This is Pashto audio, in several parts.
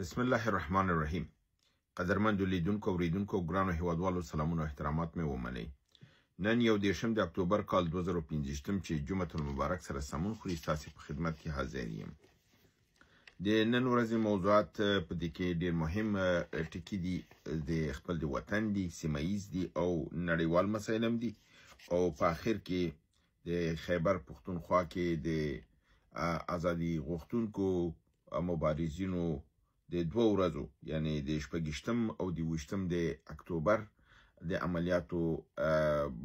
بسم الله الرحمن الرحیم. قدرمندو لیدونکو، اوریدونکو، ګرانو هیوادوالو، سلامونه او احترامات مې ومنئ. نن 31 د اکتوبر کال 2025 چې جمعة المبارک سره سمون خوري، ستاسې په خدمت کې حاضر یم. د نن ورځې موضوعات په دې کې ډېر مهم ټکي دي، د خپل د وطن دي، سیمه ییز دي او نړیوال مسایل هم دي. او په اخر کې د خیبر پښتونخوا کې د ازادي غوښتونکو مبارزینو د 2 ورځو، یعنی د 26 او د 27 د اکتوبر د عملیاتو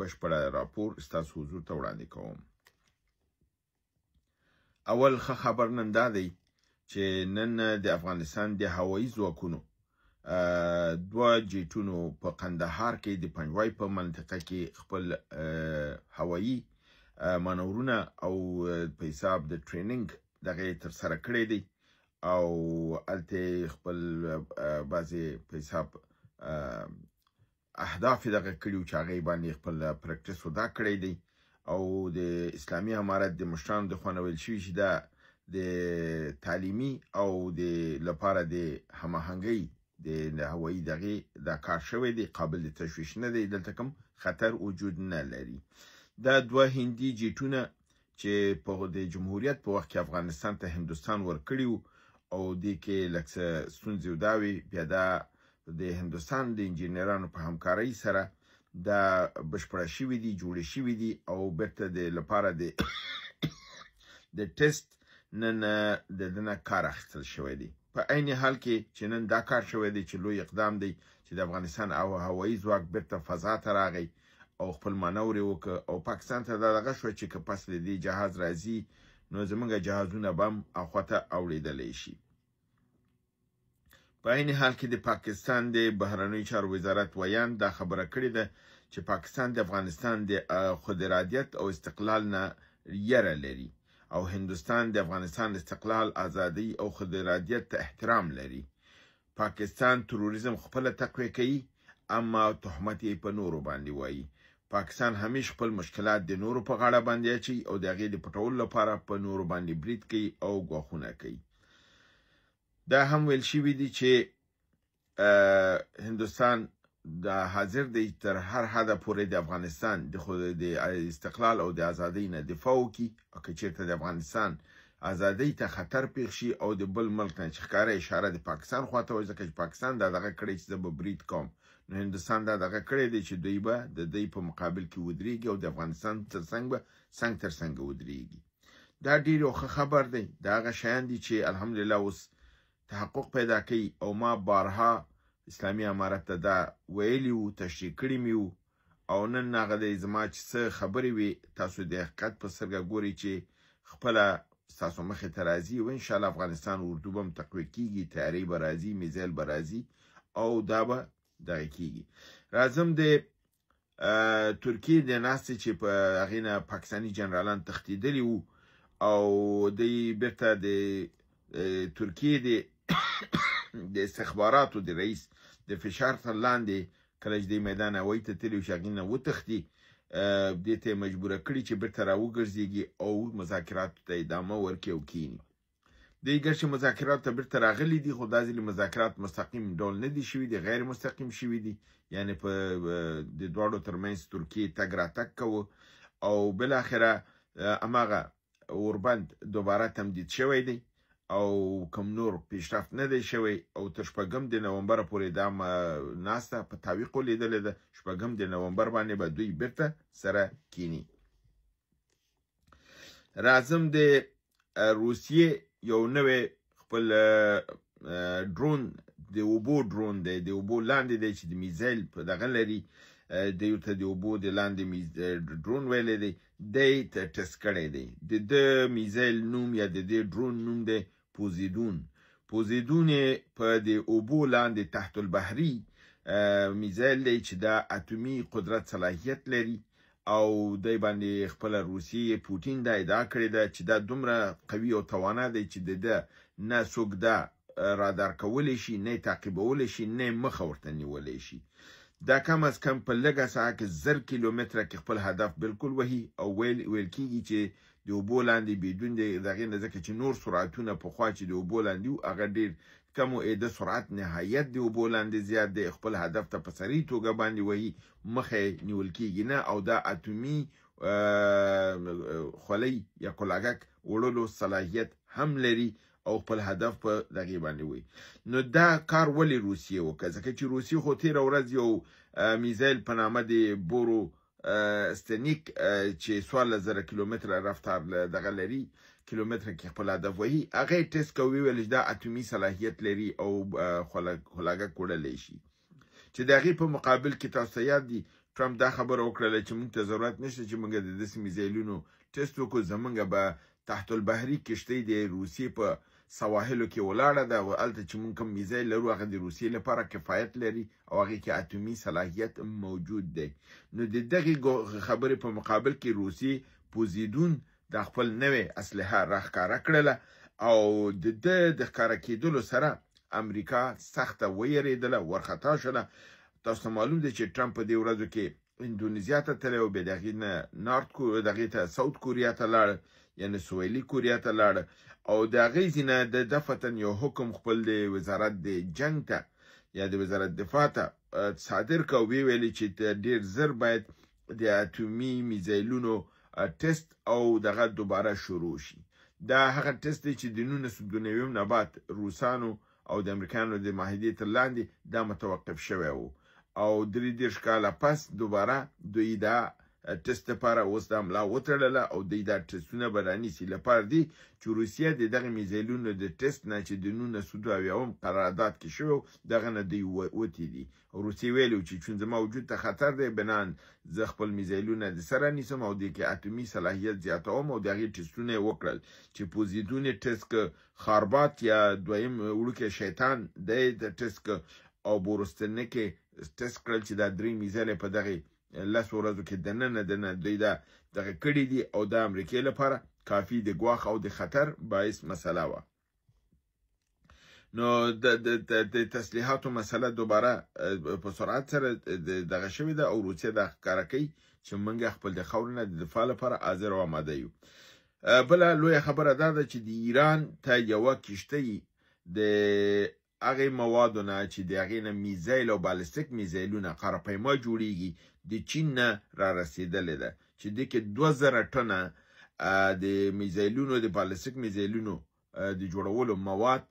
بشپړه راپور ستاسو حضور ته وړاندې کوم. اول ښه خبر نن دا دی چې نن د افغانستان د هوایي ځواکونو 2 جیټونو په قندهار کې د پنجوای په منطقه کې خپل هوایي مانورونه او په حساب د training دغه ترسره کړی دی، او هلته خپل بعضې په حساب اهداف یې دغه کړي وو چې هغې باندې خپل practice ادا کړی دی. او د اسلامي امارت د مشرانو د خوا نه ویل شوي چې دا د تعلیمي او د لپاره د هماهنګۍ د هوایي دغې دا کار شوی دی، قابل د تشویش نه دی، دلته کوم خطر وجود نه لري. دا 2 هندي جیټونه چې په د جمهوریت په وخت کې افغانستان ته هندوستان ورکړي وو او دې کې لږ څه ستونزې دا وې، بیا دا د هندوستان د انجینرانو په همکارۍ سره دا بشپړه شوي دي، جوړې شوي دي، او بیرته د لپاره د ټیسټ نن د دنه کار اخیستل شوی دی. په عین حال کې چې نن دا کار شوی دی چې لوی اقدام دی چې د افغانستان او هوایي ځواک بیرته فضا ته راغی او خپل مانور یې وکړ، او پاکستان ته دا دغه شوه چې که پس له دې جهاز راځي نو زموږ جهازونه به هم اخوا ته اوړېدلی شي. په عین حال کې د پاکستان د بهرنیو چارو وزارت ویاند دا خبره کړې ده چې پاکستان د افغانستان د خود ارادیت او استقلال نه یره لري، او هندوستان د افغانستان استقلال، ازادۍ او خود ارادیت ته احترام لري. پاکستان تروریزم خپله تقویه کوي، اما تهمت یې په نورو باندې وایي. پاکستان همیش خپل مشکلات د نورو په غاړه باندې اچوي او د هغې د پټولو لپاره په نورو باندې برید کوي او ګواښونه کوي. دا هم ویل شوي دي چې هندوستان دا حاضر دی تر هر حده پورې د افغانستان د خود د استقلال او د ازادۍ نه دفاع وکړي، او که چېرته د افغانستان ازادۍ ته خطر پېښ شي او د بل ملک نه چې ښکاره اشاره د پاکستان خواته وي، ځکه چې پاکستان دا دغه کړی چې زه به برید کوم، نو هندوستان دا دغه کړی دی چې دوی به د دوی په مقابل کې ودرېږي او د افغانستان تر څنګ به څنګ تر څنګه ودرېږي. دا ډېر یو ښه خبر دی. دا هغه شیان دي چې الحمدلله اوس تحقق پیدا کوي، او ما بارها اسلامي امارت ته دا ویلي وو، تشریح کړي مې وو، او نن هغه دی زما چې څه خبرې وې تاسو د حقیقت په سترګه ګورئ چې خپله ستاسو مخې ته راځي. او انشاءالله افغانستان اردو به هم تقویه کېږي، تیارې به راځي، میزایل به راځي، او دا به دغه کېږي. راځم د ترکیې د ناستې چې په هغې نه پاکستاني جنرالان تښتېدلي وو، او دی بیرته د ترکیې د استخباراتو د رئیس د فشار تر لاندې کله چې دی میدان هوایي ته تللي وو چې هغې نه وتښتي، دې ته یې مجبوره کړي چې بیرته راوګرځېږي او مذاکراتو ته ادامه ورکړي او کښېني. دوی ګر چې مذاکراتو ته بیرته راغلي دي، خو دا ځلې مذاکرات مستقیم ډول نه دي شوي دي، غیر مستقیم شوي دي، یعنې په د دواړو ترمنځ ترکیې تګ راتګ کوه، او بالاخره هماغه اوربند دوباره تمدید شوی دی او کوم نور پیشرفت نه دی شوی، او تر 6 د نومبر پورې دا ناسته په تعویق ولیدلې ده. 6 د نومبر باندې به دوی بیرته سره کینی. راځم د روسیې یو نوی خپل ډرون، د اوبو ډرون دی، د اوبو لاندې دی چې د میزایل په دغه لري، دی ورته د اوبو د لاندې ډرون ویلی دی، دی ټیسټ کړی دی. د ده میزایل نوم یا د دې ډرون نوم دی پوزیدون. پوزیدون یې په د اوبو لاندې تحت البحري میزایل دی چې دا اتومي قدرت صلاحیت لري، او دی باندې خپله روسیې پوتین دا ادعا کړې ده چې دا دومره قوي او توانا دی چې د ده نه څوک دا رادار کولی شي، نه یې تعقیبولی شي، نه یې مخه ورته نیولی شي. دا کم از کم په لږه ساحه کې 1000 کیلومتره کې خپل هدف بالکل وهي، او ویل کېږي چې د اوبو لاندې بدون د دغې نه، ځکه چې نور سرعتونه پخوا چې د اوبو لاندې وو هغه ډېر کمو د سرعت نهایت د اوبو لاندې زیات دی، خپل هدف ته په سریع توګه باندې وهي، مخه یې نیول کیږي نه، او دا اتومي خولۍ یا کلاګک وړلو صلاحیت هم لري او خپل هدف په دغې باندې وایي. نو دا کار ولې روسیې وکړه؟ ځکه چې روسیې خو تېره ورځ یو میزایل په نامه د بورو ستنیک چې 14,000 کیلومتره رفتار دغه لري، کیلومتر کې خپل هدف وهي، هغه یې ټیسټ کوي، ویل چې دا اتومي صلاحیت لري او خلاګک وړلی شي. چې د هغې په مقابل کې تاسو ته یاد دي ټرمپ دا خبره وکړله چې موږ ته ضرورت نشته چې موږ د داسې میزایلونو ټیسټ وکړو، زموږ به تحت البحري کښتۍ د روسیې په سواحلو کې ولاړه ده او هلته چې موږ کوم میزایل لرو هغه د روسیې لپاره کفایت لري او هغې کې اتومي صلاحیت موجود دی. نو د دغې خبرې په مقابل کې روسیې پوزیدون دا خپل نوې اسلحه راښکاره کړله او د ده د ښکاره کېدلو سره امریکا سخته ویرېدله، ورخطا شوله. تاسو ته معلوم دی چې ټرمپ په دې ورځو کې اندونیزیا ته تللی او بیا د هغې نه نارت دغې ته ساوت کوریا ته لاړ، یعنې سویلي کوریا ته لاړ، او د هغې ځینه د دفتن یو حکم خپل د وزارت د جنګ ته یا د وزارت دفاع ته صادر کړ او ویې ویلې چې ډېر زر باید د اتومي میزایلونو ټیسټ او دغه دوباره شروع شي. دا هغه ټیسټ دی چې د 1992 نه بعد روسانو او د امریکایانو د معاهدې تر لاندې دا متوقف شوی و او 33 کاله پس دوباره دوی دا ټیسټ لپاره اوس دا ملا وتړله او دوی دا ټیسټونه به رانیسي لپاره دي چې روسیه د دغه میزایلونو د ټیسټ نه چې د 1970 قرارداد کې شوی دغه نه دوی وتي دي. روسیې ویلي چې چون زما وجود ته خطر دی بنان زه خپل میزایلونه د سره نیسم او دې کې اتومي صلاحیت زیاتوم، او د هغې ټیسټونه یې وکړل چې پوزیدون یې ټیسټ که، خاربات یا دویم وړوکی شیطان دی د ټیسټ که، او بورستنک یې ټیسټ کړل چې دا درې میزایل په دغې 10 ورځو کې دننه دننه دوی دا دغه کړي دي، او دا امریکې لپاره کافي د ګواښ او د خطر باعث مسله وه. نو د تسلیحاتو مسله دوباره په سرعت سره دغه شوې ده او روسیه دا ښکاره کوي چې موږ خپل د خاورې نه د دفاع لپاره حاضر او آماده یو. بله لویه خبره دا ده چې د ایران ته یوه کښتۍ د هغې موادو نه چې د هغې نه میزایل او بالستیک میزایلونه قارپیما جوړیږي د چین نه را رسېدلې ده، چې دې کې 2000 ټنه د میزایلونو د بالستیک میزایلونو د جوړولو مواد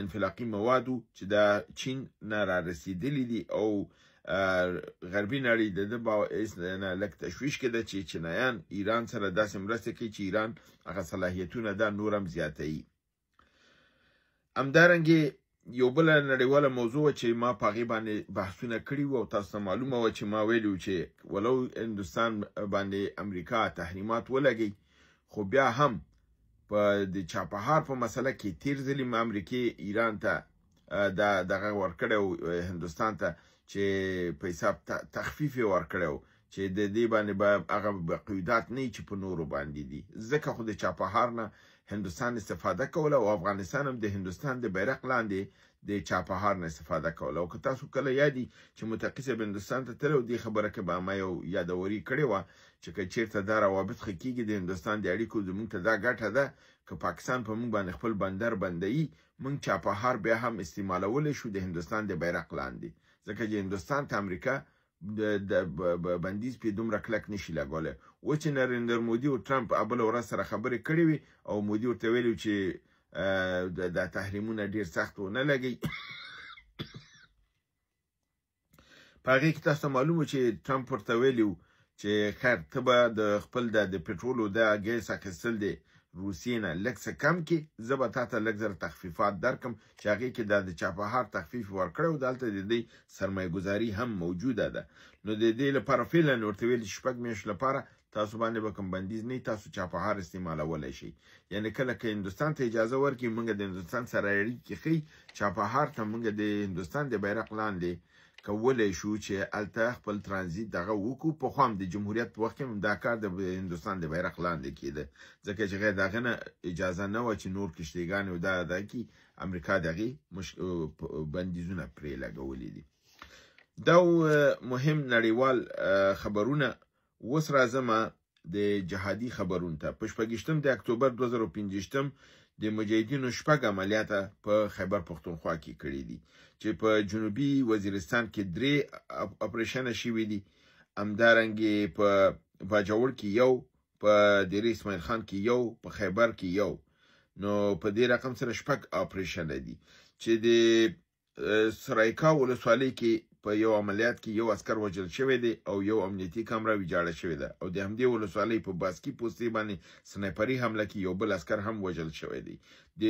انفلاقي موادو چې دا چین نه را رسېدلي دي، او غربي نړۍ د ده باعث نه لږ تشویش کې ده چې چینایان ایران سره داسې مرسته کوي چې ایران هغه صلاحیتونه دا نور هم زیاتوي. همدارنګې یو بله نړیواله موضوع وه چې ما په هغې باندې بحثونه کړي وو او تاسو ته معلومه وه چې ما ویلي وو چې ولو هندوستان باندې امریکا تحریمات ولګوي خو بیا هم په د چاپهار په مسله کې تیر ځلې ما امریکې ایران ته دا دغه ورکړی و هندوستان ته چې په حساب تخفیف یې ورکړی و چې د دې باندې به هغه قیودات نه چې په نورو باندې دي، ځکه خو د چاپهار نه هندوستان استفاده کوله او افغانستان هم د هندوستان د بیرق لاندې د چاپهار نه استفاده کوله. او که تاسو کله یادي چې متقي صاحب هندوستان ته تللی و، دې خبره کې به ما یو یادوري کړې وه چې که چېرته دا روابط ښه کېږي د هندوستان د اړیکو زموږ ته دا ګټه ده که پاکستان په موږ باندې خپل بندر بندوي، موږ چاپهار بیا هم استعمالولی شو د هندوستان د بیرق لاندې، ځکه چې هندوستان ته امریکا د بندیز پې دومره کلک نشي لګولی. اوس چې نریندر مودي او ټرمپ بله ورځ سره خبرې کړې وې او مودي ورته ویلي چې دا تحریمونه ډېر سخت ونه لګوي، په هغې کې تاسو ته معلوم و چې ټرمپ ورته ویلي و چې خیر ته به د خپل د پټرولو دا ګیس اخیستل دی روسیې نه لږ څه کم کې، زه به تا ته لږ زره تخفیفات درکم، چې هغې کې دا د چاپهار تخفیف ورکړی او دلته د دې سرمایه ګذاري هم موجوده ده. نو د دې لپاره فعلا ورته ویل چې 6 میاشتو لپاره تاسو باندې به کوم بندیز نه، تاسو چاپهار استعمالولی شئ. یعنې کله که هندوستان ته اجازه ورکړي موږ د هندوستان سره اړیکې ښیي، چاپهار ته موږ د هندوستان د بیرق لاندې کولی شو چې هلته خپل ترانزیت دغه وکړو. پخوا هم د جمهوریت په وخت کې هم دا کار د هندوستان د بیرق لاندې کېده، ځکه چې غیر د هغه نه اجازه نه وه چې نور کښتیګانې او دا دا کي امریکا د هغې بندیزونه پرې لګولي دي. دا مهم نړیوال خبرونه. اوس راځم د جهادي خبرونو ته. په 26 د اکتوبر 2025 د د مجاهدینو 6 عملیات په خیبر پښتونخوا کې کړي دي، چې په جنوبي وزیرستان کې 3 اپریشن شوي دي، همدارنګه په باجوړ کې 1، په ډیره اسماعیل خان کې 1، په خیبر کې 1. نو په دې رقم سره 6 اپریشن دي، چې د سرایکا ولسوالۍ کې په یو عملیات کې 1 عسکر وژل شوی دی او 1 امنیتي کمره ویجاړه شوې ده، او د همدې ولسوالۍ په باسکي پوستې باندې سنایپري حمله کې یو بل عسکر هم وژل شوی دی. د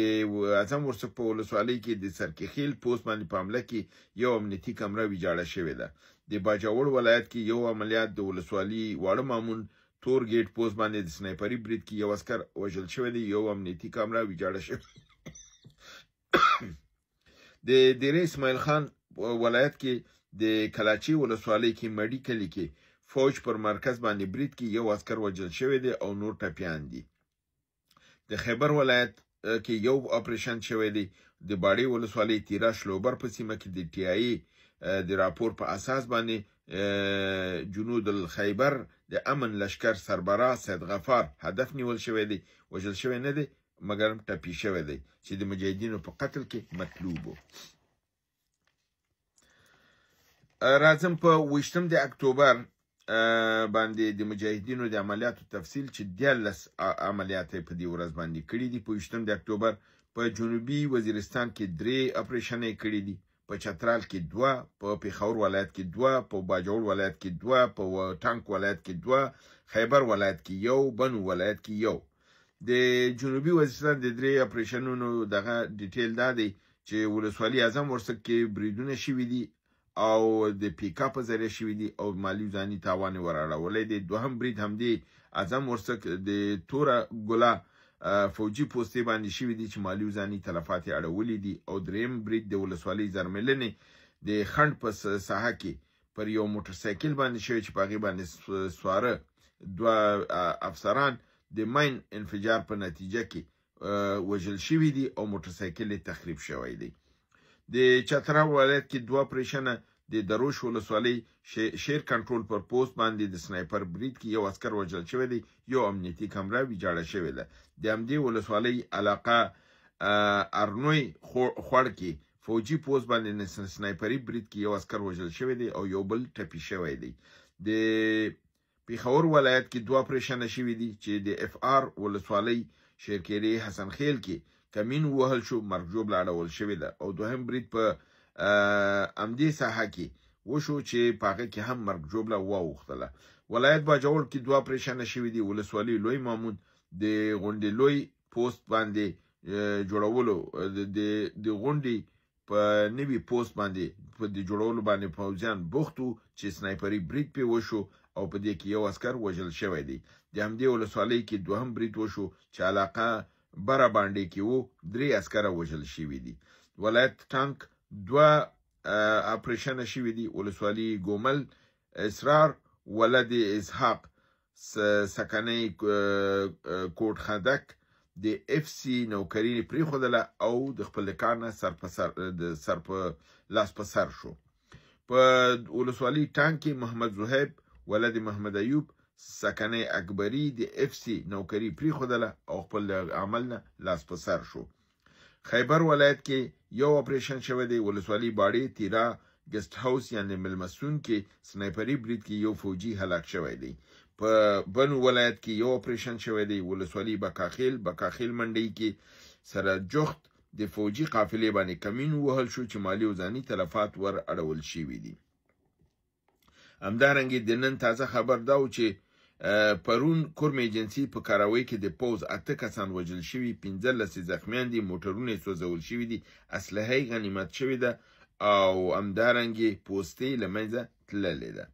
اعظم ورسک په ولسوالۍ کې د سرکخیل پوست باندې په حمله کې 1 امنیتي کمره ویجاړه شوې ده. د باجوړ ولایت کې 1 عملیات د ولسوالي واړه مامون تور ګیټ پوست باندې د سنایپري برید کې 1 عسکر وژل شوی دی، 1 امنیتي کمره ویجاړه شوې. د ډیره اسماعیل خان ولایت کې د کلاچي ولسوالۍ کې مډي کلي کې فوج پر مرکز باندې برید کې 1 عسکر وژل شوی دی او نور ټپیان دي. د خیبر ولایت کې 1 اپریشن شوی دی. د باړې ولسوالۍ تیرا شلوبر په سیمه کې د ټي آی د راپور په اساس باندې جنود الخیبر د امن لشکر سربراه سید غفار هدف نیول شوی دی، وژل شوی نه دی مګر ټپي شوی دی، چې د مجاهدینو په قتل کې مطلوب و. راځم په 20 د اکتوبر باندې د مجاهدینو د عملیاتو تفصیل، چې 13 عملیات یې په دې ورځ باندې کړي دي. په 20 د اکتوبر په جنوبي وزیرستان کې 3 اپریشن یې کړي دي، په چترال کې 2، په پېښور ولایت کې 2، په باجوړ ولایت کې 2، په ټانک ولایت کې 2، خیبر ولایت کې 1، بنو ولایت کې 1. د جنوبي وزیرستان د 3 اپریشنونو دغه ډیټیل دا دی چې ولسوالي اعظم ورسک کې بریدونه شوي دي او د پیکا په ذریعه شوي دي او مالي ځاني تاوان یې ور اړولی دی. دوهم برید همدې اعظم ورسک د توره ګلا فوجي پوستې باندې شوي دي چې مالي ځاني تلفات یې اړولي دي. او دریم برید د ولسوالۍ زرملنې د خنډ په ساحه کې پر یو موټرسایکل باندې شوی چې په هغې باندې سواره 2 افسران د ماین انفجار په نتیجه کې وژل شوي دي او موټرسایکل یې تخریب شوی دی. د چترال ولایت کې 2 اپریشنه د دروش ولسوالۍ شیر کنټرول پر پوست باندې د سنایپر برید کې 1 عسکر وژل شوی دی، 1 امنیتي کمره ویجاړه شوې ده. د همدې ولسوالۍ علاقه ارنوی خوړ کې فوجي پوست باندې سنایپري برید کې 1 عسکر وژل شوی دی او یو بل ټپي شوی دی. د پېښور ولایت کې 2 اپریشنه شوي دي چې د اف آر ولسوالۍ شیرکیرې حسن خیل کې کمین ووهل شو، مرګ ژوبله اړول شوې ده. او دوهم برید په همدې ساحه کې وشو چې په هغه کې هم مرګ ژوبله واوښتله. ولایت باجوړ کې 2 اپریشنه شوي دي. ولسوالي لوی مامون د غونډې لوی پوست باندې جوړولو د غونډې په نوي پوست باندې په د جوړولو باندې پوځیان بوخت وو چې سنایپري برید پرې وشو او په دې کې 1 عسکر وژل شوی دی. د همدې ولسوالۍ کې دوهم برید وشو چې علاقه بره باندې کې وو، 3 عسکره وژل شوي دي. ولایت ټانک 2 اپریشنه شوي دي. ولسوالي ګومل اسرار ولد اسحاق سکنۍ کوټ خدک د اف سي نوکري پرېښودله او د خپل کار نه سر په لاس په سر شو. په ولسوالي ټانک کې محمد زهیب ولد محمد ایوب سکنۍ اکبري د اف سي نوکري پرېښودله او خپل عمل نه لاس په سر شو. خیبر ولایت کې 1 اپریشن شوی دی. ولسوالي باړې تیرا ګسټ هاوس یعنې مېلمستون کې سنایپري برید کې 1 فوجي هلاک شوی دی. په بنو ولایت کې 1 اپریشن شوی دی. ولسوالي بکاخیل منډۍ کې سره جوخت د فوجي قافلې باندې کمین ووهل شو چې مالي او ځاني تلفات ور اړول شوي دي. همدارنګه د نن تازه خبر دا و چې پرون کورمې ایجنسي په کاروي کې د پوځ 8 کسان وژل شوي، 15 یې زخمیان دي، موټرونه یې سوځول شوي دي، اسلحه یې غنیمت شوې ده او همدارنګه پوستې له منځه تللې ده.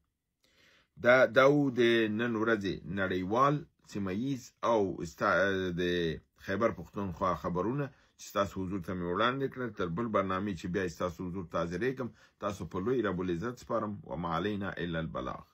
دا و د نن ورځې نړیوال، سیمه ییز او د خیبر پښتونخوا خبرونه چې ستاسو حضور ته مې وړاندې کړل. تر بل برنامې چې بیا ستاسو حضور ته حاضرېږم، تاسو په لوی رب العزت سپارم. وما علینا الا البلاغ.